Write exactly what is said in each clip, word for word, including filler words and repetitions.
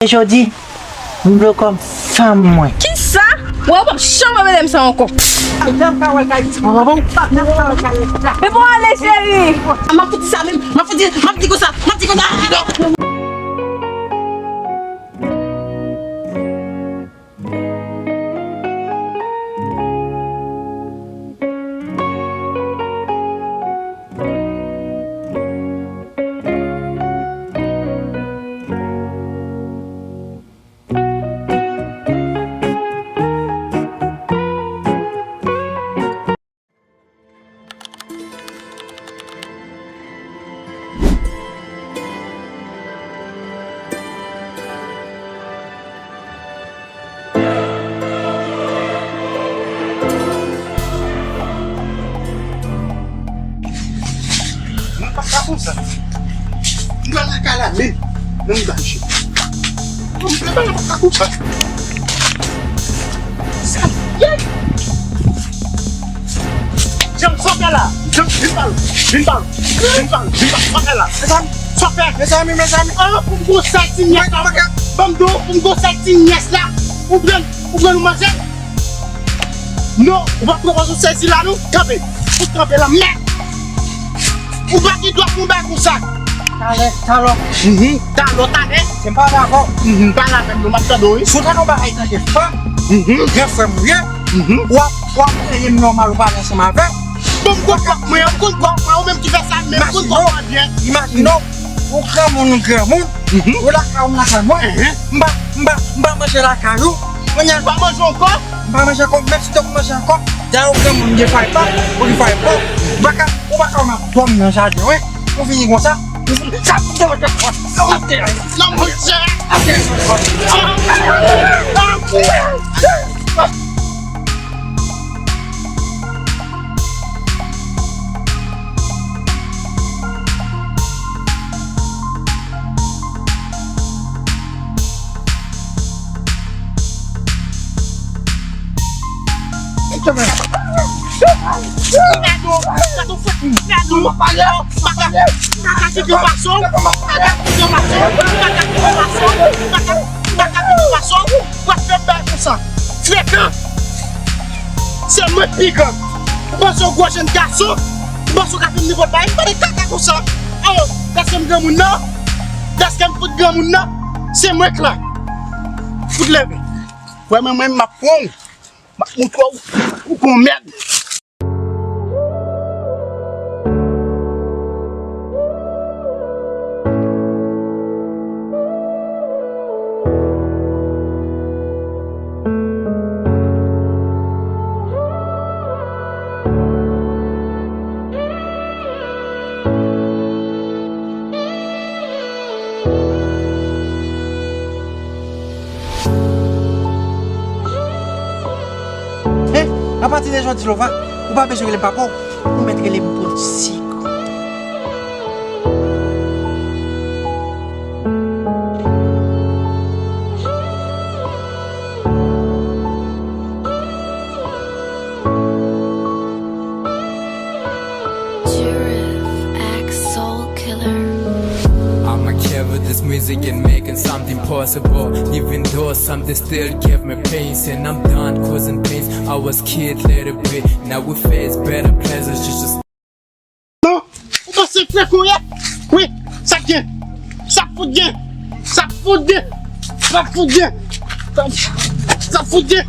Jodi, m vle w kòm fanm mwen. Kisa? Wè, ou p ap janm repete m sa ankò. Men bon, ale, cheri. M ap fouti sa menm. M ap fouti, m ap di konsa. M ap di konsa. Mwen pa ka konsa. M pral lakay la menm. Nan m ba jwe. Mwen pa ka konsa. Sa ye? Jan, sa w fè la? Jan, vin pale. Vin pale. Vin pale. Vin pale. Sa w fè la? Mezanmi. Sa w fè? Mezanmi, mezanmi. Ah, pou m gon sèl ti nyès la. Ban m di w, pou m gon sèl ti nyès la. Ou pran, ou pran nou manje? Non, ou p ap pran pòz ou sezi la non. Kanpe. Fout kanpe la, mèd. Ou pa gen dwa konba konsa. Talè, talò. Mhm. Talò, talè. Se m pale avè w. Mhm. Pale avè m non, m ap tande w, wi. Si w tande yon bagay tankou fanm, mhm, gran frè m ou ye, mhm, w ap, w ap rele m nòmal, ou pale ansanm avè m. Bon, m konn kòk mwen, m konn kòk mwen, ou menm ki fè sa, men m konn kòk mwen byen. Imajine w, ou granmoun, ou granmoun, mhm, ou lakay ou, m lakay mwen. Mhm. M pa, m pa, m pa manje lakay ou. Kounye a, m pa manje ankò. M pa manje ankò, menm si te pou manje ankò. Dayè ou granmoun, m gen fay pa, ou gen fay pa. Ou pa ka, ou pa ka wè m ap dòmi nan jaden, wi. Ou fini konsa. Ou fini, sa pou te wè te fò. Sa w ap te. Non, monchè. Gade w, gade w, fèk, gade w. Makak, makak ki gen fason, makak ki gen fason, makak ki gen fason, makak, makak ki gen fason. W ap fè m bay konsa. Frekan. Se mwen k pi gran. Ou panse w gwo jèn gason? Ou panse w ka fè m nenpòt bagay? M pa de kaka konsa. Oh, dèske m granmoun nan? Dèske m fout granmoun nan? Se mwen k la. Fout leve. Wè mwen, mwen, m ap pran w. M ap montre w. Ou kon mèd. Hein? Apati de jodi, Lova, ou pa bezwen rele m papa w, ou mèt rele m Poul Sik. Giraffe, Axe Soul Killer. I'ma cover this music and making something possible. Even though something still give me pains, and I'm done causing pains. I was kid, little bit. Now we face better pleasures, just, just Non, ou panse frekan w ye? Wi, sa k gen? Sa k fout gen? Sa k fout gen? Sa k fout gen? Sa k fout gen?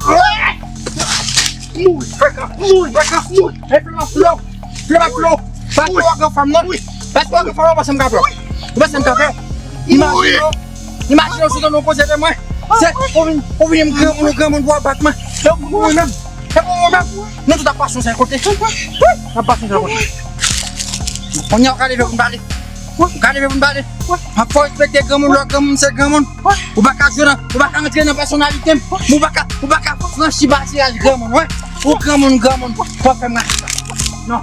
Mouri, frekan, mouri, frekan, mouri. E flou, flou, flou, flou. Pa twò gran fanm non. Pa twò gran fanm non, panse m ka pè. Ou panse m ka pè? Imajine w, imajine w si w tande yon koze de mwen. Se, ou vin, ou vin m granmoun, ou granmoun pou w ap bat mwen. E pou mwen menm. E pou mwen menm. Nou tout ap pase yon sèl kote. N ap pase yon sèl kote. Kounye a w ka leve pou n pale. W ka leve pou n pale. M ap fè w respekte granmoun, lè w granmoun se granmoun. Ou pa ka jwe nan, ou pa ka rantre nan pèsonalite m. Ou pa ka, ou pa ka franchi baryè granmoun, wè. Ou granmoun, granmoun. W ap fè m rache sa. Non.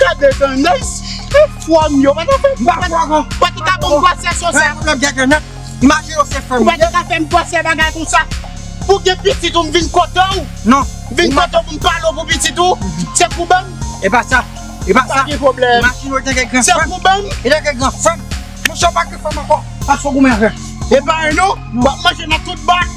Gade tandans, e fwa m yo, pa ta fè m pa ta, pa ta ka ban m pwosè sou sa. Imajine w se fanm. Ou pa ta ka fè m pwosè bagay konsa. Pou gen pitit ou m vin kote w. Non. Vin kote w pou m pale w pou pitit ou. Se pou ban m. E pa sa. E pa sa. Pa gen pwoblèm. Imajine w te gen gran fanm. Se pou ban m. E te gen gran fanm. Monchè, w pa gen fanm ankò. Pase w goumen avè m. E pa yon nou, w ap manje nan tout bòl.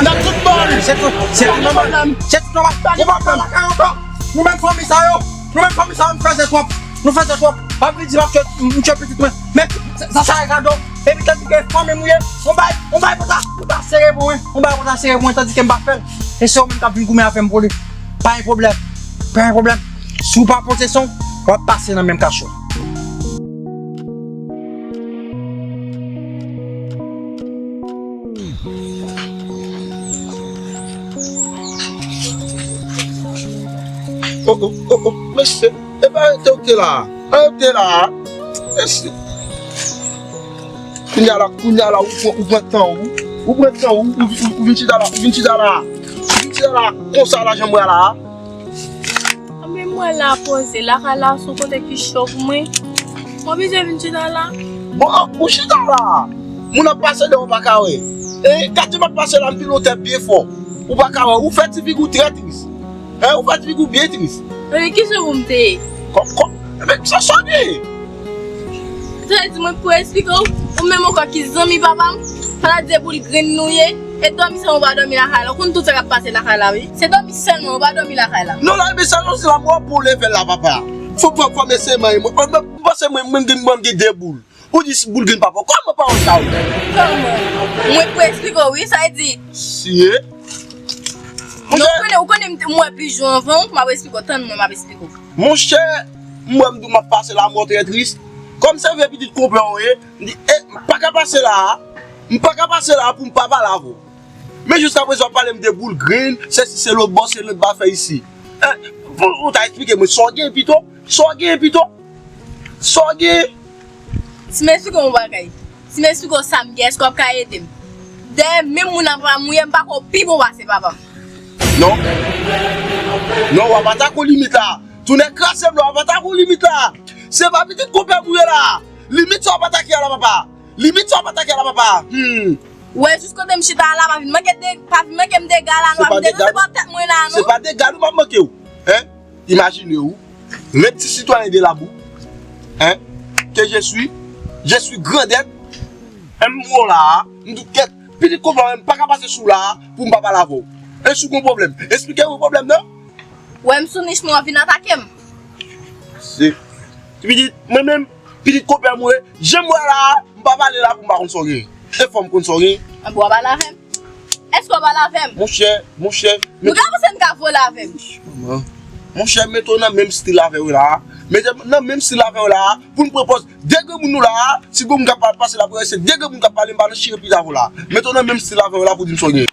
Nan tout bòl. Se tout, se tout nòmal. Se tout nòmal. Ou pa pran lakay ankò. Nou menm fanmi sa yo, nou menm fanmi sa yo, nou fèzè twòp. Nou fèzè twòp. W ap vin di m ap tchwe, m tchwe pitit mwen. Men sa, sa e gado. Epi tandike fanmi m ou ye, on bay, on bay konsa, ou ta sere pou mwen, on bay konsa sere pou mwen, tandike m pa fè l. E se ou menm k ap vin goumen avè m pou li. Pa gen pwoblèm. Pa gen pwoblèm. Si w pa pote son, w ap pase nan menm kachò. Oh, oh, oh, oh, mesye, e pa rete ou te la a. Rete la a. Mesye. Kounya la, kounya la, ou pran, ou pran tan ou. Ou pran tan ou, ou, ou, ou vin chita la, ou vin chita la. Ou vin chita la, konsa la, jan m wè la a. Anben mwen la poze, lakay la se yon kote ki cho pou mwen. Mwen bezwen vin chita la. Bon, ou chita la. Moun ap pase dèyè w pa ka wè. E katye m ap pase la, m pilotè byen fò. Ou pa ka wè. Ou fè ti figi w trè tris. Hein, ou fè ti figi w byen tris. Anben kisa pou m te ye? Kòm, kòm, men sa, sa w gen? Sa vle di mwen pou esplike w, ou menm ankò ki zanmi papa m, fanatik de boul grenn nou ye, e dòmi sa ou pa dòmi lakay la, ou konn tout sa k ap pase lakay la wi. Se dòmi sèlman, ou pa dòmi lakay la. Non, la, men sa, non, se la mò pou leve la, papa. Fò, fò, fò, men se mwen, mwen, mwen, mwen, mwen, mwen, mwen gen, mwen gen de boul. Ou di boul grenn papa, kòman pawòl sa ou? Kòman? Mwen pou esplike w wi, sa vle di. Siye. Non, ou konnen, ou konnen m te, mwen pi jou anvan w, m ap esplike w, tann mwen, m ap esplike w. Monchè, m wè m di w m ap pase la mò trè tris. Kòm se vre pitit konpè w ye, m di, e, m pa ka pase la a. M pa ka pase la a pou m pa pale avè w. Men jiskaprezan w ap pale m de boul grenn, se si se lòt bò, se lòt bò fè isi. E, bon, ou ta esplike mwen sa w gen pito? Sa w gen pito? Sa w gen? Si m esplike w yon bagay, si m esplike w sa m gen, èske w ap ka ede m? Dèyè menm moun nan papa m ou ye, m pa kwè w pi bon pase papa m. Non. Non, w ap atake yon limit la. Tounen kraze m la, w ap atake yon limit la. Se pa pitit konpè m ou ye la. Limit sa w ap atake a la, papa. Limit sa w ap atake a la, papa. Hmm. Ou wè jis kote m chita a la, pa vin manke de, pa vin manke m dega la, non, pa vin dega, se pa tèt mwen la, non. Se pa dega nou m ap manke w. Hein? Imajine w, le petit citoyen de la boue, hein, que je suis, je suis grandèt, m wè w la a, m di kèt, pitit konpè m pa ka pase sou la a pou m pa pale avè w. E si w gen pwoblèm, esplike mwen pwoblèm nan. Wè m sou nich mwen, w ap vin atake m. Se, ti pitit, mwen menm, pitit konpè mwen, jan m wè la a, m pa pale la pou m pa konn sa w gen. E fò m konn sa w gen. Anben w ap pale avè m. Èske w ap pale avè m? Monchè, monchè. Nou ka panse n ka vole avè m. Manman. Monchè, mete w nan menm stil avè yo la a. Mete w nan menm stil avè yo la a. Pou n pran pòz de granmoun nou la a. Si granmoun k ap pase la pou yo, se de granmoun k ap pale, m pa nan chire pita avè w la a. Mete w nan menm stil avè yo la pou di m sa w gen.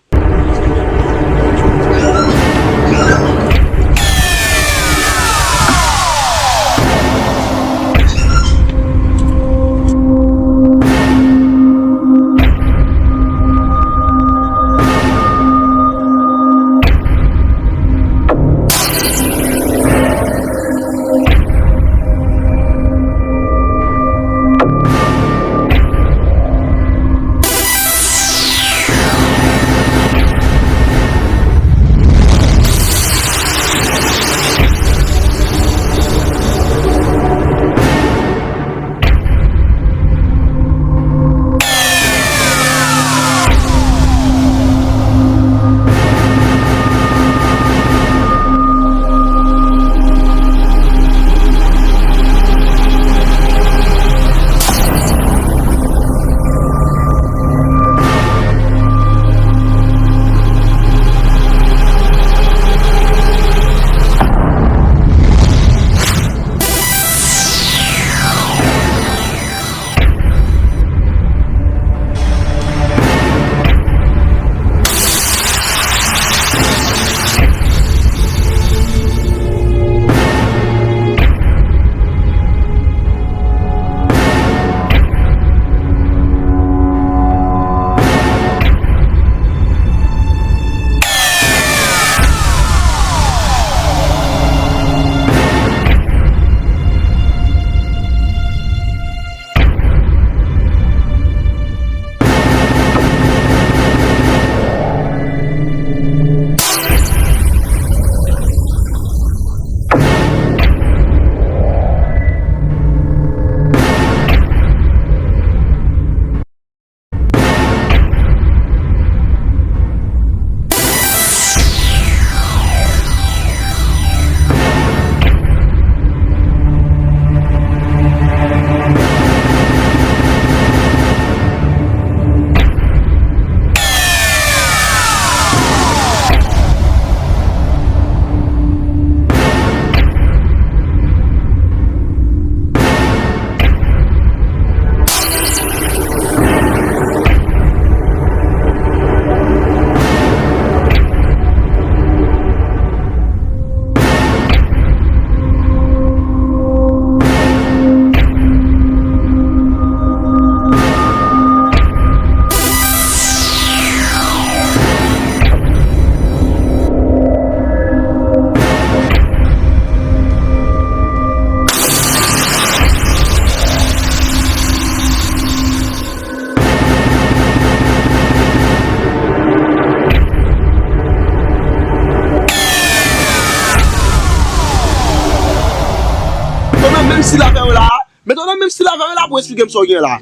Stil afè w la, men tande menm stil afè w la pou esplike m sa w gen la.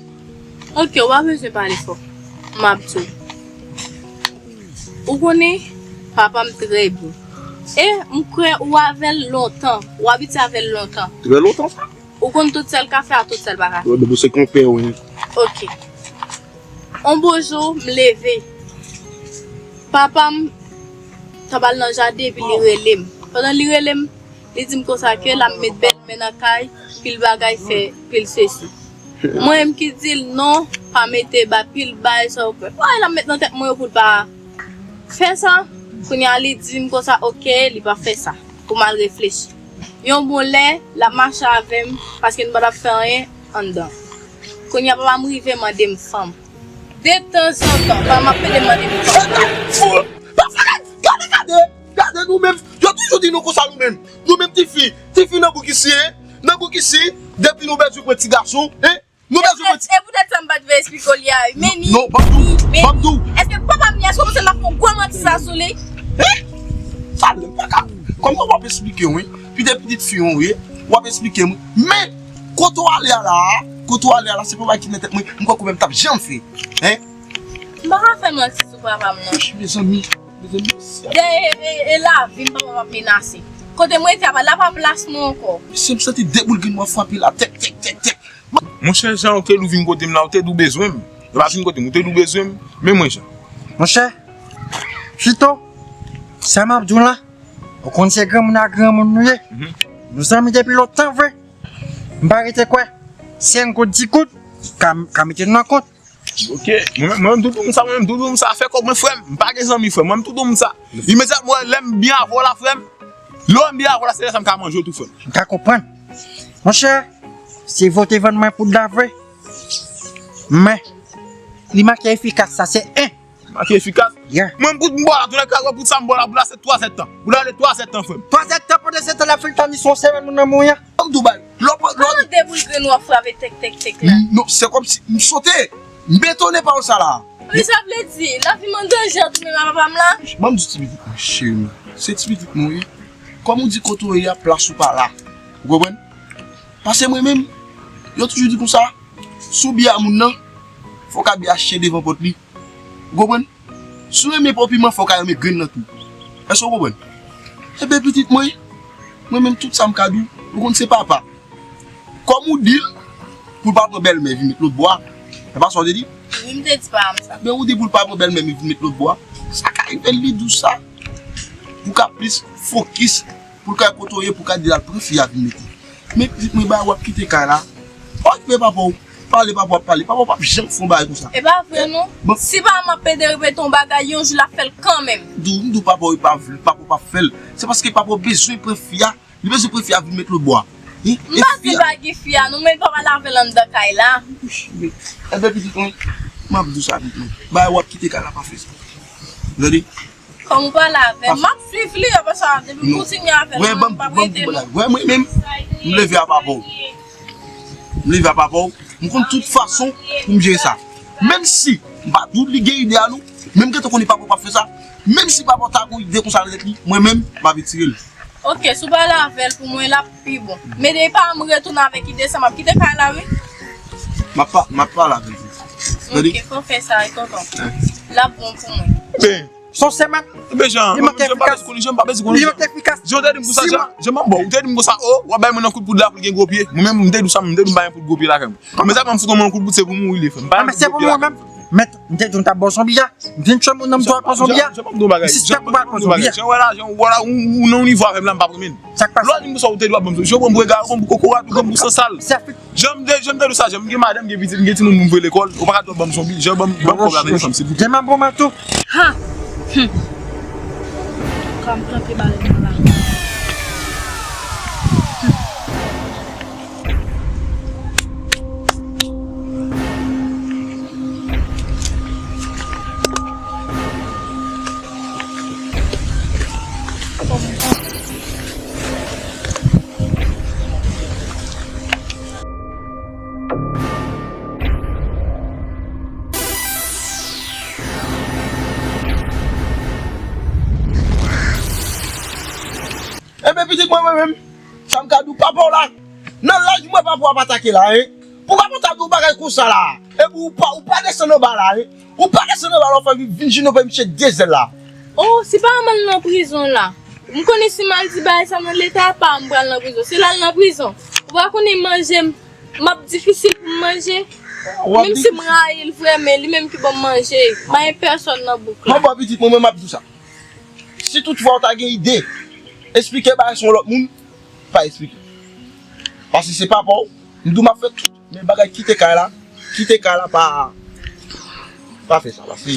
Ok, ou pa bezwen pale fò. M ap di w. Ou konnen, papa m trè byen. E m kwè ou avè l lontan. Ou abitye avè l lontan. Trè lontan sa? Ou konn tout sa l ka fè a tout sa l pa ka fè. Wi, men se konpè wi. Ok. On bon jou, m leve. Papa m t ap al nan jaden epi li rele m. Pandan li rele m, li di m konsa ke l ap met bèlmè nan kay, pil bagay fè, pil sesi. Mwen menm ki di l non, pa mete ba pil bay sa yo kwè. Bagay l ap met nan tèt mwen yo pou l pa fè sa. Kounye a li di m konsa, ok, li pa fè sa. Pou m al reflechi. Yon bon lè, l ap mache avè m, paske nou pa t ap fè anyen anndan. Kounye a papa m rive mande m fanm. Detanzantan, papa m ap pede mande m fanm. Foul! Papa, gade, gade, gade nou menm. Yo toujou di nou konsa nou menm. Nou menm tifi, tifi nan bouk isi, en. Nan bouk isi, depi nou bezwen pran ti gason, en. Nou bezwen pran ti... E poutèt sa m pa t vle esplike w li a wi. Men ni... Non, ban m di w, ban m di w. Èske papa m li a, èske w panse l ap fè yon gwo manti sa sou li? Hein? Sa lè m pa ka. Kòm w ap esplike w, wi. Pi de pitit fi w ye, w ap esplike m. Men, kote w ale a la, kote w ale a la, se pa bagay ki nan tèt mwen, m kwè ou menm t ap janm fè. Hein? M pa ka fè manti sou papa m non. Mezanmi, mezanmi. E, e, e lavi m papa m ap menase. Kote m rete a, la pa plas mwen ankò. Mesye, m santi de boul grenn mwen frape la, tèk, tèk, tèk, tèk. Monchè Jan, ou te di w vin kote m la, ou te di w bezwen m. Ou pa vin kote m, ou te di w bezwen m, men mwen Jan. Monchè, Chito, sa m ap di w la, ou konn se granmoun ak granmoun nou ye. Mhm. Nou zanmi depi lontan vre. M pa rete kwè, senk goud, di goud, ka, ka mete nou nan kont. Ok, mwen menm, mwen menm, tout moun sa, mwen menm, tout moun sa, fè kòb mwen, frè m. M pa gen zanmi, frè m. Mwen menm, tout moun sa. Imedyatman, lè m byen avè w la, frè m. Lè w byen avè w la, se lè sa m ka manje w tou, frè m. M ka konprann. Monchè, se vre w te vann mwen poud la vre. Men, li manke efikas, sa se en. Manke efikas. Yeah. Mwen, m poud m bò la, tou lè ka, poud sa m bò la, poud la, se twa zèdtan. Poud la, se twa zèdtan, frè m. Twa zèdtan, pandan se tan la, fè l tann li se yon semèn, moun nan mouri a. Ban m di w bagay. Lò, lò. Kòman de boul grenn w ap frape tèk, tèk, tèk la? Non, se kòmsi m sote. M etone pa w sa la. Men sa vle di, lavi m an danje an tou menm a papa m la? Ban m di ti pitit mwen, cheri m. Se ti pitit mwen, wi. Kòm ou di kote w ye a, plas ou pa la. Ou konprann? Paske mwen menm, yo toujou di konsa, si w byen a moun nan, fò w ka byen achte devan pòt li. Ou konprann? Si w renmen pòpiman, fò w ka renmen grenn nan tou. Èske w konprann? Enben, pitit mwen, mwen menm tout sa m ka di w, ou konn se papa. Kòm ou di l, pou l pa pran bèlmè vin met lòtbò a. Se pa sa w te di? Wi, m te di pa m sa. Men ou di pou l pa pran bèlmè vin met lòtbò a. Sa ka rive l li di w sa. Pou w ka plis fokis, pou l ka kote w ye, pou w ka di l al pran fi a vin mete. Men pitit mwen ba w ap kite kay la. Pa okipe papa w. Pale papa w ap pale. Papa w p ap janm fè yon bagay konsa. E pa vre non. Bon. Si papa m ap pede repete yon bagay, yon jou l ap fè l kanmenm. M di w, m di w papa w pa vle, papa w p ap fè l. Se paske papa w bezwen pran fi a. Li bezwen pran fi a vin met lòtbò a. Wi, m pa di l pa gen fi a non, men l pa pale avè l anndan kay la. Enben pitit mwen, m ap di w sa pitit mwen. Bagay w ap kite kay la pa fè sa. Tande? Kòm ou pale avè m, m ap swiv li, apre sa, depi m kontinye avè l, mwen m p ap rete non. Wè mwen menm, m leve a papa w. M leve a papa w, m konn tout fason pou m jere sa. Menm si m pa di w li gen ide a non, men m gentan konnen papa w p ap fè sa. Menm si papa w ta gen ide konsa nan tèt li, mwen menm, m ap retire l. Ok, si w pale avè l pou mwen, l ap pi bon. Men depi pa m retounen avèk ide sa, m ap kite kay la, wi. M ap pa, m ap pale avè l tou. Tande? Ok, fò w fè sa, wi, tonton. L ap bon pou mwen. Ben, se yon semèn. Ebyen, Jan, mwen menm, Jan, m pa bezwen konn li, Jan, m pa bezwen konn li, Jan. Li manke efikas. Jan, ou te di m konsa, Jan. Jan, m bon, ou te di m konsa, o, w ap bay mwen nan kout poud la pou l gen gwo pye. Mwen menm, m te di w sa, m te di w m bay yon poud gwo pye lakay mwen. Men sa, m fout mwen yon kout poud, se pou mouri li fè. M pa... A, men se pou mwen menm. Men, m te di w m t ap ba w zonbi a. M vin tchè moun nan m di w al pran zonbi a. M sispèk ou pral pran zonbi a. Jan, wè la, Jan, wè la, ou, ou nan yon nivo avè m la, m p ap renmen l. Sa k pase? Lè w di m konsa, ou te dwa ban m zonbi. Jan, ou pran m pou regal, ou pran m pou kokorat, ou pran m pou sansal. Jan, m te, Jan, m te di w sa, Jan, m gen madanm, m gen pitit, m gen timoun pou m voye lekòl. Ou pa ka dwa ban m zonbi. Jan, ban m, ban m kòb la, tande, fanm, silvouplè. Demen bon maten. Ha! Hum. Ka m plante balèn nan la. Enben, pitit mwen, mwen menm, sa m ka di w, papa w la, Nan laj mwen papa w ap atake la, en. Pou papa w ta di yon bagay konsa la. Epi ou pa, ou pa desann anba la, en. Ou pa desann anba la, w fè vin, vin jwenn yon pè misye de zèl la. Oh, se pa m al nan prizon la. M konnen si m al di bagay sa nan leta pa m pral nan prizon. Se la l nan prizon. Ou pa konnen manje m, m ap difisil pou m manje. Menm si m rayi l vre, men li menm ki ban m manje. M pa gen pèsòn nan bouk la. Bon, bon, pitit mwen, mwen m ap di w sa. Si toutfwa w ta gen ide, eksplike bagay sa yon lòt moun, pa eksplike. Paske se papa w, m di w m ap fè tout, men bagay kite kay la, kite kay la pa, pa fè sa, paske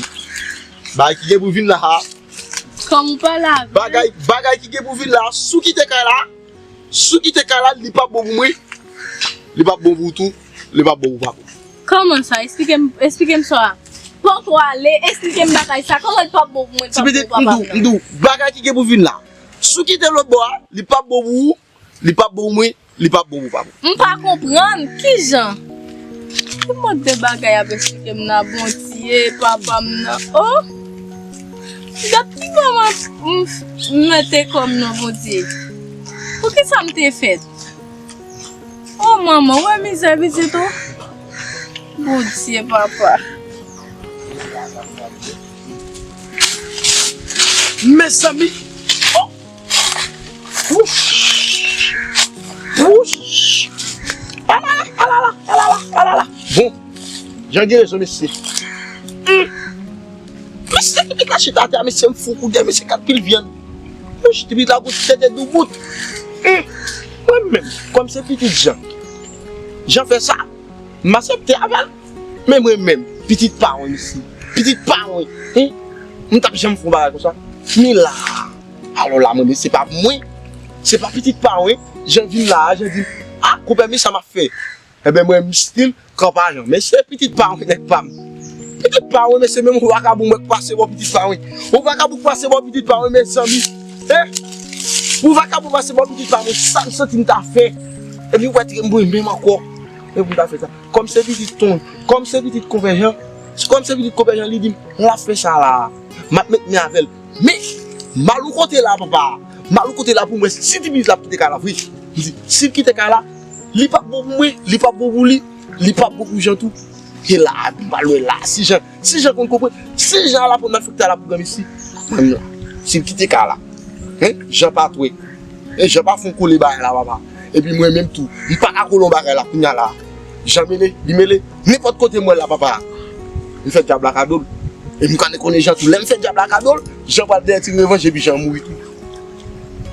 bagay ki gen pou vin la a. Kòm ou pale avè l. Bagay, bagay ki gen pou vin la, si w kite kay la, si w kite kay la, li p ap bon pou mwen, li p ap bon pou ou tou, li p ap bon pou papa w. Kòman sa? Eksplike m, eksplike m sa. Pòk w ale, eksplike m bagay sa. Kòman l p ap bon pou mwen, l p ap bon pou papa m nan? M di w, bagay ki gen pou vin la. Si w kite lòt bò a, li p ap bon pou ou, li p ap bon pou mwen, li p ap bon pou papa m. M pa konprann, kijan? Ki mòd de bagay y ap eksplike m nan, Bondye, papa m nan? Oh! Gad ki kòman m, m mete kò m nan, Bondye. Poukisa m te fèt? Oh manman, wè mizè pitit ou. Bondye papa. Mezanmi. Oh. Wouch. Wouch. Alala, alala, alala, alala. Bon. Jan gen rezon, mesye. Hmm. Mesye, pitit la chita atè a, mesye, m fou koudè, mesye, kat pil vyann. Wouch, pitit la gon tete doubout. Hmm. Mwen menm, kòm se pitit Jan, Jan fè sa, m aksepte avè l. Men mwen menm, pitit pa mwen, mesye. Pitit pa mwen. Hein? M t ap janm fè yon bagay konsa. Men la, alò la, mwen, men se pa mwen. Se pa pitit pa mwen. Jan vin la, Jan di, ah, konpè, men sa m ap fè. Enben, mwen, m still kanpe a Jan. Mesye, pitit pa mwen, nèg pa m. Pitit pa mwen, mesye, menm yon vakabon mwen k pase bò pitit pa mwen. Yon vakabon k pase bò pitit pa mwen, mezanmi. Eh! Yon vakabon pase bò pitit pa mwen, sa m santi m ta fè. Epi ou wè, m boule menm ankò. Epi m ta fè sa. Kòm se pitit ton, kòm se pitit konpè Jan, kòm se pitit konpè Jan, li di m, l ap fè sa la. M ap met men avè l. Men, m al yon kote la, papa. M al yon kote la pou m wè si ti pitit la ap kite kay la vre. M di, si l kite kay la, li p ap bon pou mwen, li p ap bon pou li, li p ap bon pou Jan tou. E la, m pral wè la, si Jan, si Jan konn konprann, si Jan al aprann malfektè la pou granmesi, mwen la, si l kite kay la, hein, Jan pa twè, e Jan pa fon kole bagay la, papa. Epi mwen menm tou, m pa ka kole yon bagay la, kounya la, Jan mele, li mele, nenpòt kote m wè l la, papa, m fè dyab la kado l. E m konnen, konnen Jan tou, lè m fè dyab la kado l, Jan pral dèyè tire revanj, epi Jan mouri tou.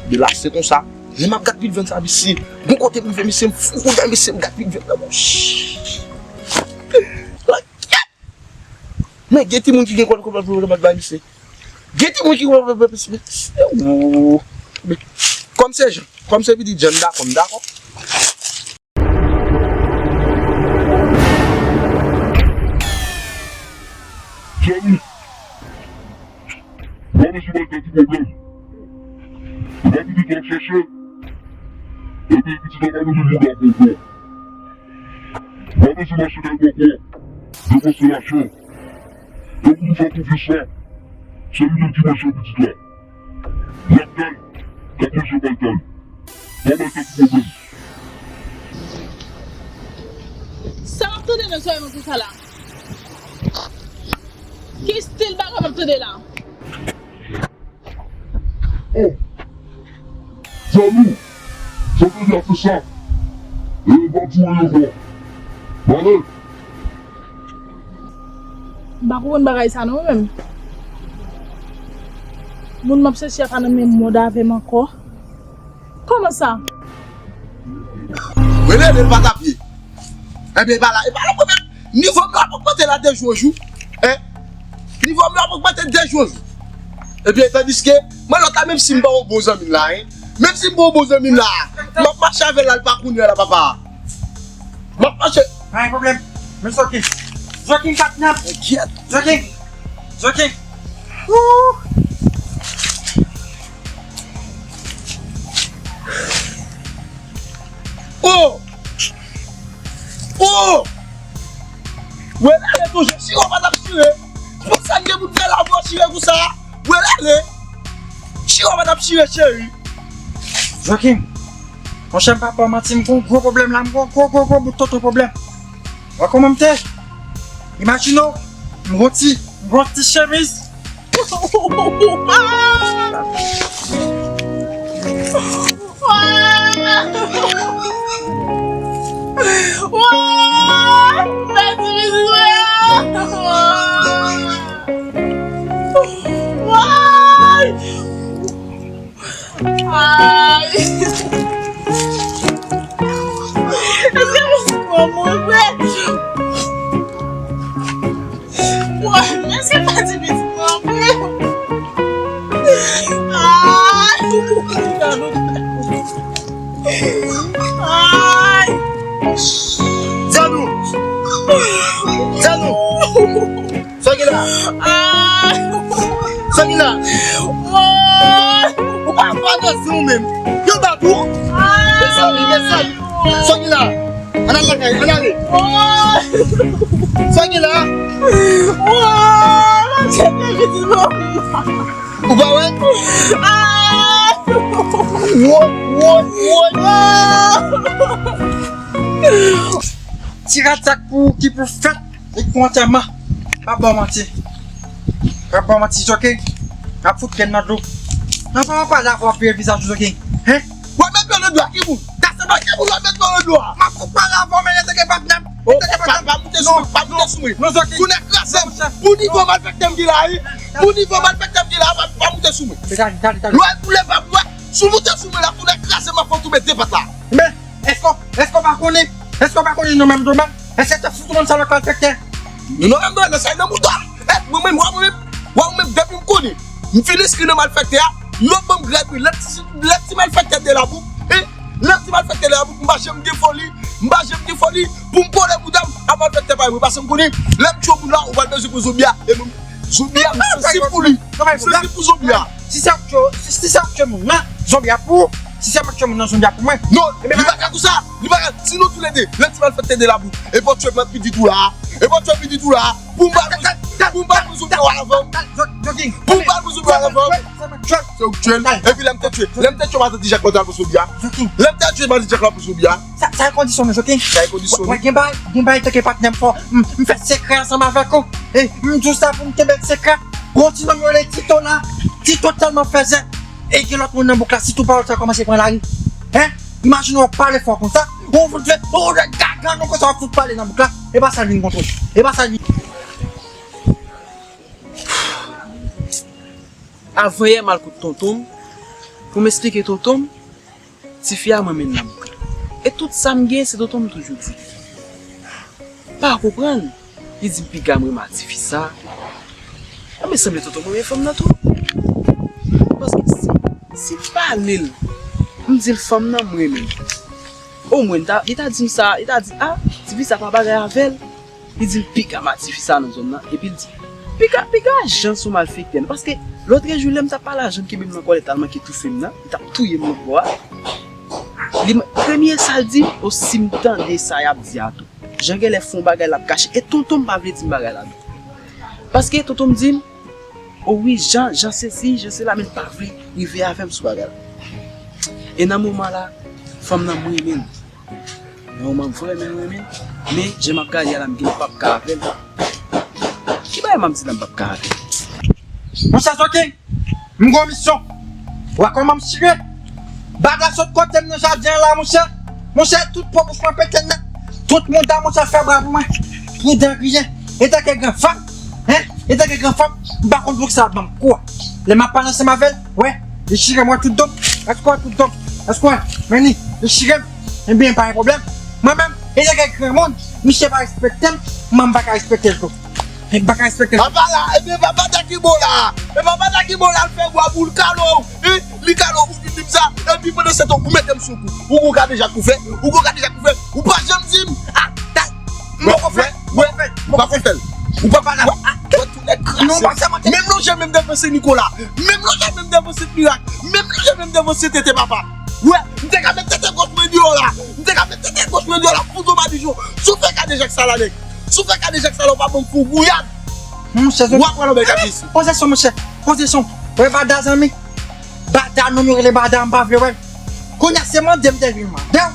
Men la, se konsa. Lè m ap gad pil vyann sa, mesye, gon kote m rive, mesye, m fou koudè, mesye, m gad pil vyann nan bouch. Men gen timoun ki gen kòl konpòtman pou yo bay misye. Gen timoun ki konpòtman pou misye. Kòm se Jan, kòm se pitit Jan, m dakò, m dakò. Jan, wi. Mwen, mesye, bay tèt ou pwoblèm. E pa pitit la w ap chèche. Epi pitit la pa mouri mouda pou ou. Pa bezwen mache kay bòkò. Defanse lajan. Tankou nou fè konfyans la, se li menm ki mechan pitit la. Y ap kay, k ap manje bay kay. Pa bay tèt ou pwoblèm. Sa m ap tande nan zòrèy mwen konsa la? Ki estil bagay m ap tande la? Oh! Jalou! Sa w te di a se sa. E m p ap di w anyen ankò. Pale! M pa konprann bagay sa non, mwen menm. Moun m ap chèche a pa nan menm mond avè m ankò. Kòman sa? Rele l, li pa t ap ye. Ebyen, e pa la, e pa la pwoblèm. Nivo m yo ap ogmante la de jou an jou. Hein? Nivo m yo ap ogmante de jou an jou. Ebyen, tandiske, mwen lòt la, menm si m pa yon bon zanmi l la, hein? Menm si m pa yon bon zanmi l la, m ap mache avè l la, l pa konnen la, papa. M ap mache. Pa gen pwoblèm. Men Zoking. Zoking katnap. Enkyèt. Zoking. Zoking. Wouh. Oh! Oh! Wè l ale toujou, si w pa t ap chire. Pou sa gen moun fè la pou chire konsa. Wè l ale. Si w pa t ap chire, cheri. Joaquin, w Monchè, m pa ba w manti, m gon gwo pwoblèm la, m gon gwo, gwo, gwo bout tonton pwoblèm. Wè kòman m te? Imajine w, m gon ti, m gon ti chemiz. Ay! Èske mwen pran mwen vre? Wè, èske pa di pitit mwen vre? Ay! Ay! Djanou! Djanou! Sa ki la? Ah! Sa ki la? Woy! Ou pa fè anyen ou menm. Yo bat ou. Ah! Mezanmi, mezanmi. Sa ki la? Ann al lakay, ann ale. Woy! Sa ki la? Woy! Mwen chèche pitit mwen. Ou pa wè? Ah! Woy, woy, woy. Ah! Ti rad sa k pou, ki pou fèt. Li k pou antèman. Pa ba w manti. Pa ba w manti, Joking. N ap fout kè n nan dlo. Nan pa pale avè w ap vire vizaj ou, Joking. Hein? W ap met dlo nan dlo a, ki moun? Kase dlo, ki moun w ap met dlo nan dlo a? M ap fout pale avè w, men rete gen patnè m. Oh, rete gen patnè m. Pa, pa moute sou mwen, pa moute sou mwen. Non, Joking. Tou nèg kraze m. Pou nivo malfektè m gen la, wi. Pou nivo malfektè m gen la, pa, pa moute sou mwen. Lè, lè, lè, lè. Sou moute sou mwen la, tou nèg kraze m, ap fè w tonbe de pat la. Men, Èske, èske w pa konnen? Èske w pa konnen nou menm, nou menm? Èske te fout ou menm sa lòt malfektè? Nou, nou menm, nou nan sa nan mouton. E, mwen menm, wè mwen menm, wè mwen menm, depi m konnen m fin enskri nan malfektè a, yo ban m grèd, wi. Lè ti, lè ti malfektè de la pou, e, lè ti malfektè de la pou, m pa janm gen foli, m pa janm gen foli pou m kole bouda m a malfektè parèy mwen. Paske m konnen, lè m tchwe moun la, ou pral bezwen pran zonbi a. E mwen, zonbi a, m sansib pou li. M sansib pou zonbi a. Si se ou k tchwe, si, si se ou k tchwe moun nan, zonbi a pou ou. Si se mwen k tchwe moun nan, zonbi a pou mwen. Non, li pa ka konsa. Li pa ka. Si nou toulède, lè ti malfektè de la pou, epi w tchwe pitit ou la, epi w tchwe pitit ou la, pou m pa, pou m pa pran zonbi a avan. Pou m pa pran zonbi a avan. Se ou k tchwe l. Epi lè m te tchwe, lè m te tchwe matant Ti Jak, mwen t al pran zonbi a. Lè m te tchwe matant Ti Jak la, pran zonbi a. Sa, sa e kondisyon nou, Joking. Sa e kondisyon nou. Wè, gen bagay, gen bagay tanke patnè m fò. M, m fè sekrè ansanm avèk ou. E, m di w sa pou m kenbe sekrè. Gon ti nonm yo rele Tito la. Tito tèlman fèzè. E gen lòt moun nan bouk la, sitou pawòl sa kòmanse pran lari. Hein? Imajine w ap pale fò konsa. Ou fout fè, ou fè gaga nou konsa, w ap fout pale nan bouk la. E pa sa l vin kontre. E pa sa l vin. Avanyè m al kot tonton m pou m esplike tonton m. Tifi a mwen mennen nan bouk la. E tout sa m gen, se tonton m toujou di. Pa konprann. Li di m piga m renmen a tifi sa. Enben, sanble tonton m renmen fanm nan tou. Paske si, si m pale l, m di l fanm nan m renmen l. Omwen, li ta, li ta di m sa, li ta di, a, tifi sa pa bagay avè l. Li di l piga m a tifi sa nan zòn nan. Epi l di, piga, piga Jan se yon malfektè. Paske lòtrejou, lè m t ap pale a Jan, kenbe m nan kòlèt la, l manke toufe m nan. Li t ap touye m lòt bò a. Li, premye sa l di m, o si m tande sa y ap di a tou. Jan genlè fè yon bagay l ap kache. E tonton m pa vle di m bagay la tou. Paske tonton m di m, o wi, Jan, Jan sesi, Jan sela, men l pa vle rive avè m sou bagay la. E nan moman la, fanm nan m renmen l. Nan moman m vrèman renmen l. Men, jan m ap gade a la, m genlè p ap ka avè l. Ki bagay m ap di la m p ap ka avè l? Monchè Joking, m gon misyon. Ou wè kòman m chire? Bada sot kote m nan jaden an la, monchè. Monchè, tout po bouch mwen pete nèt. Tout mouda, monchè, fè bra pou mwen. Ni dan griyen. E tanke gran fanm, hein? E tanke gran fanm, m pa konn poukisa l ap ban m kou a. Lè m ap pale ansanm avè l, wè, li chire m, wè tout do m. Èske w wè tout do m? Èske w wè? Men li, li chire m. Ebyen, pa gen pwoblèm. Mwen menm, e tanke granmoun, misye pa respekte m, mwen m pa ka respekte l tou. M pa ka respekte l. Papa la, ebyen papa ta ki bon la. E papa ta ki bon la, l fè bwa pou l kalo. E li kalo ou vin di m sa. Epi pandan se tan, ou mete m sou kou. Ou gon kadejak pou fè. Ou gon kadejak pou fè. Ou pa janm di m. A, ta, m poko fè. Wè, wè, m poko fè l. Ou pa pale. Wè, wè, tou nèg krase. Menm lonje menm defanse Nikola. Menm lonje menm defanse Mirak. Menm lonje menm defanse tete papa. Wè, m te ka met tete goch mwen deyò la. M te ka met tete goch mwen deyò la. Fout ou pa di jou. Si w fè kadejak sa la, nèg. Si w fè kadejak sa la, ou pa ban m fou gouyad. Monchè, w ap pran lòbèy kap isi. Poze son, monchè. Poze son. Wè, Bada, zanmi. Bada, nonm yo rele Bada, m pa vle wè l. Kounye a se mande m te vin mande w.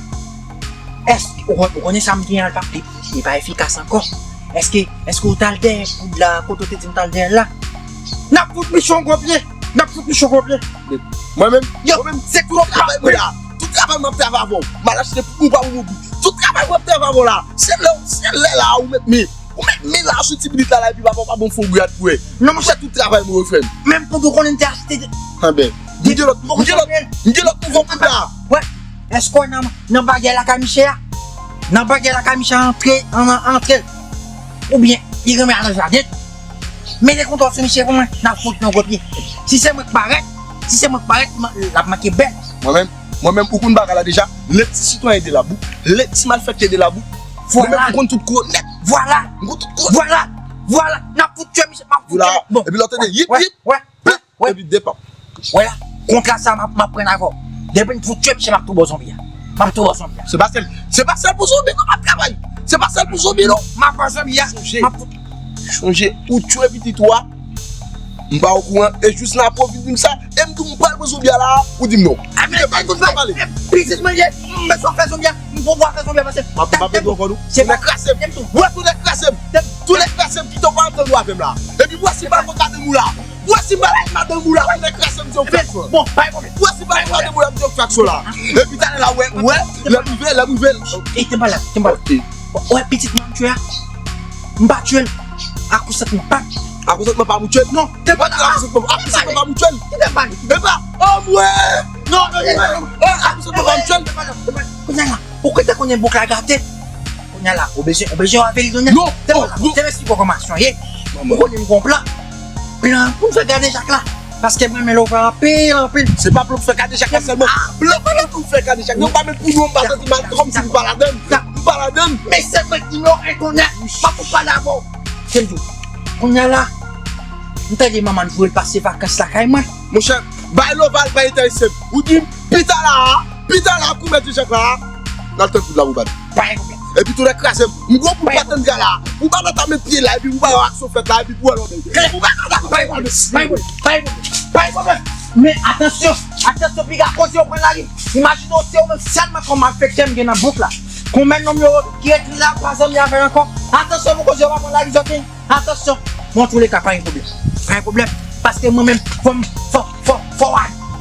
Èske ou, ou konnen sa m gen an l pa, li, li pa efikas ankò? Èske, èske ou t al dèyè poud la, kote w te di m t al dèyè l la? N ap fout misye yon gwo pye. N ap fout misye yon gwo pye. Mwen menm, yo, mwen menm, se tout travay mwen la. Tout travay mwen ap travay avè w. M al achte pou ou pa pou mobli. Tout travay mwen ap travay avè w la. Se lè, se lè la ou mèt men. Ou mèt men la sou ti pitit la la epi papa w pa ban m fon grad pou wè. Non, monchè, tout travay mwen yo frè m. Menm poud ou konnen m te achte. Anben, m gen lòt, m gen lòt, m gen lòt nouvo poud la. Wè, èske w nan, nan bagay lakay misye a? Nan bagay lakay misye a antre, an, an, antre. Oubyen, li renmen al nan jaden. Mete kontwòl sou misye pou mwen, n ap fout yon gwo pye. Si se mwen k parèt, si se mwen k parèt, m, l ap manke bèl. Mwen menm, mwen menm, ou konn bagay la deja, lè ti sitwayen de labou, lè ti malfektè de labou, mwen menm ou konn tout kwo nèt. Vwala, vwala, vwala, n ap fout tchwe misye, m ap fout tchwe. Bon, epi lè w tande, yip, yip, pip, epi depa. Wè la, kontra sa m ap, m ap pran avè w. Depi n fout tchwe misye, m ap tou ba w zonbi a. M ap tou ba w zonbi a. Se pa sèl, se pa sèl pou zonbi non, m ap travay. Se pa sèl pou zonbi non. M ap ba w zonbi a. Sonje, m ap fout. Sonje, ou tchwe pitit ou a. M pa okouran, e jous la pou w vin di m sa, e m di w m pral pran zonbi a la, ou di m non. A, men, pitit mwen ye, m bezwen fè zonbi a, m pou fè zonbi a pase. M ap, m ap pran kò nou. Se pa kraze m. Wè, tou nèg kraze m. Tou nèg kraze m, kite w pa antann ou avè m la. Epi wè si m pa fè madanm ou la. Wè si m pa fè madanm ou la, tou nèg kraze m di w fè aksyon. Bon, pa gen pwoblèm. Wè si m pa fè madanm ou la, m di w fè aksyon la. Epi talè la, wè, wè, lè m rive, lè m rive. E te pa la, te pa la. Wè, pitit mwen tchwe a. M pa tchwe l. Akonsantman pa m. Akonsantman pa m ou tchwe l? Non, te pa la. Akonsantman, akonsantman pa m ou tchwe l? Te pa la. Epa, anmwe! Non, non, non, non. Akonsantman pa m ou tchwe l? Kounye a la, ou kwè te konnen bouk la gate? Kounye a la, ou bezwen, ou bezwen avè l kounye a. Non, te pa la. Te mèsi pou konmasyon, ye. Ou konnen m gon plan. Plan pou m fè gade jak la. Paske mwen renmen love anpil, anpil. Se pa plan pou fè kadejak la sèlman. Plan pou fè kadejak. Non, pa met pou nou, m pa santi m al kòmsi m pa ladann. M pa ladann. Men se mwen ki non e konnen. M ap pale avè w. Se m di w. Kounye a la, m tande manman n voye l pase vakans lakay mwen. Monchè, bay love al pa enterese m. Ou di m, pita la, pita la, kou mèt Jejak la, n al tann poud la pou bal. Pa gen pwoblèm. Epi tou nèg kraze m. M gwo pou pa tann gala. Ou pa nan ta met pye la epi ou pa wè aksyon fèt la epi pou wè lòbèy. Ou pa nan ta pa gen pwoblèm. Pa gen pwoblèm. Pa gen pwoblèm. Men atansyon, atansyon piga koze yo pran lari. Imajine w se ou menm sèlman kòm malfektè m gen nan bouk la. Konbyen nonm yo ki ret la pa zanmi avè l ankò. Atansyon pou koze yo pa pran lari zòt. Atansyon, bon, antouleka, pa gen pwoblèm. Pa gen pwoblèm. Paske mwen menm, fò m, fò, fò, fò,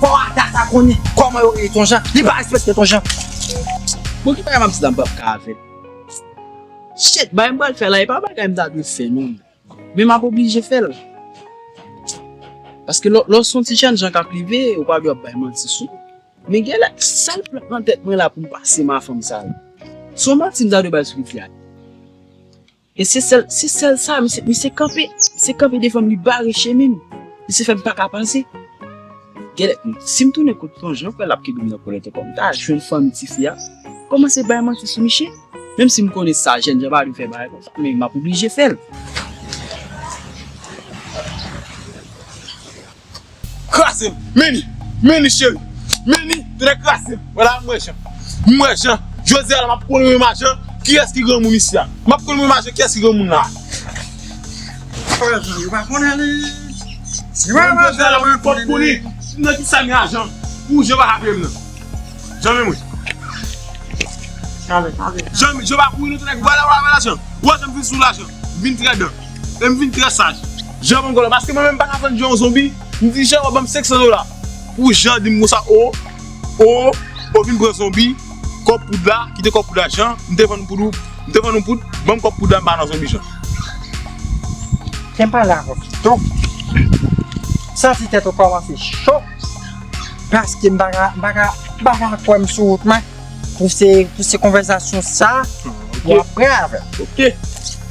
fò Ada sa konnen kòman yo rele Ton Jan. Li pa respekte Ton Jan. Bon, ki bagay m ap di la m p ap ka avè l? Shit, bagay m pral fè la, e pa bagay m ta dwe fè, non. Men m ap oblije fè l. Paske lè, lè w se yon ti jènjan k ap leve, ou pa dwe ap bay manti sou. Men genlè, sèl plan nan tèt mwen la pou m pase ma fanm sa yo. Se yon manti m ta dwe bay sou pitit la. E se sèl, se sèl sa, misye, misye kanpe, misye kanpe devan m, li bare chemen m. Misye fè m pa ka pase. Genlè, si m tounen kot Ton Jan, frè, l ap kenbe m nan kolèt ankò. M ta jwenn fanmi tifi a. Kòmanse bay manti sou misye. Menm si m konnen sa, jènjan pa dwe fè bagay konsa, men m ap oblije fè l. Kraze m. Men li. Men li, cheri. Men li. Tou nèg kraze m. Vwala, m wè jan. M wè jan. Jodi a la, m ap konn mwen majan. Kiyès ki granmoun isi a? M ap konn mwen majan. Kiyès ki granmoun la? Yo pa konnen li. Si mwen majan, mwen konnen li. Si m nan ki sa m ajan. Pou jan pa raple m nan. Jan men mwen. Jan men, jan pa kouri non, tou nèg. Vwala, vwala, vwala, jan. Ou wè jan m vin sou lajan. M vin trè dan. E m vin trè saj. Jan ban m kòb la. Paske mwen menm m pa ka vann jan yon zonbi. M di jan w ap ban m senk san dola. Pou jan di m konsa, o, o, o vin pran zonbi. Kòb poud la, kite kòb poud la jan. M te vann poud ou, m te vann ou poud. Ban m kòb poud la, m pa nan zonbi jan. Ken pale avè w pito. Santi tèt ou kòmanse cho. Paske m pa ka, m pa ka, m pa ka kwè m sou wout mwen. Pou se, pou se konvèsasyon sa, w ap prè avè l. Ok.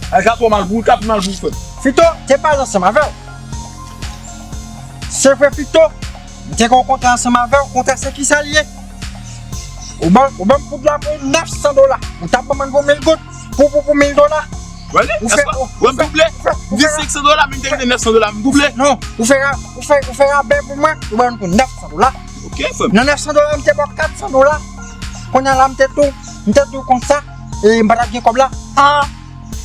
Al ka twò mal pou ou, ka pi mal pou ou, frè m. Fito, te pale ansanm avè w. Se vre, Fito, m te gen yon kontra ansanm avè w. Kontra se kisa l ye? Ou ban, ou ban m poud la pou nèf san dola. Ou t ap ban m pou mil goud. Pou, pou, pou mil dola. Wè li? Ou fè, ou, wè m double. M di senk san dola, men m te kite nèf san dola, m double. Non, ou fè ra-, ou fè, ou fè rabè pou mwen, ou ban m pou nèf san dola. Ok, frè m. Nan nèf san dola, m te ba w kat san dola. Kounye a la, m te tou, m te tou konsa, e m pa t ap gen kòb la. Ah!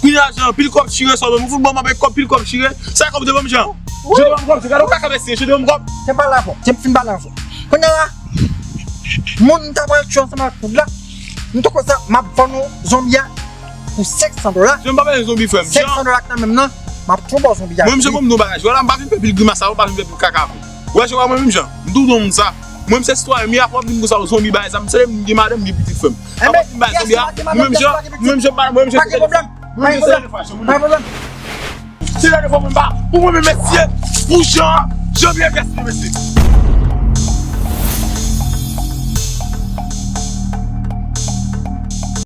Kounye a, Jan, pil kòb chire, sa w ban m, ou fout ban m avèk kòb, pil kòb chire. Sa kòb ou te ban m, Jan? Jan te ban m kòb, se gade w kaka mèsi, Jan te ban m kòb. Te pale avè w, te fin pale avè w. Kounye a la, Moun m ta pral tchwe ansanm ak moun la, m te konsa, m ap vann ou zonbi a pou senk san dola. Jan m pa bezwen zonbi, frè m. Senk san dola k nan men m nan, m ap tou ba w zonbi a. Mwen, misye, pou m di w bagay, jwè la, m pa vin fè pil grimas sa, m pa vin fè pil kaka. Wè, jwè, mwen menm jan, m tou di w sa. Mwen, m se sitwayen, mi afwa vin konsa, zonbi bagay sa, m se m gen madanm, gen pitit, frè m. Mwen pa vin bay zonbi a, mwen menm jan, mwen menm jan, mwen menm jan. Pa gen pwoblèm, pa gen pwoblèm, pa gen pwoblèm. Se la de fwa mwen pa, pou mwen menm, mesye, pou jan, jan byen vèsi, mesye.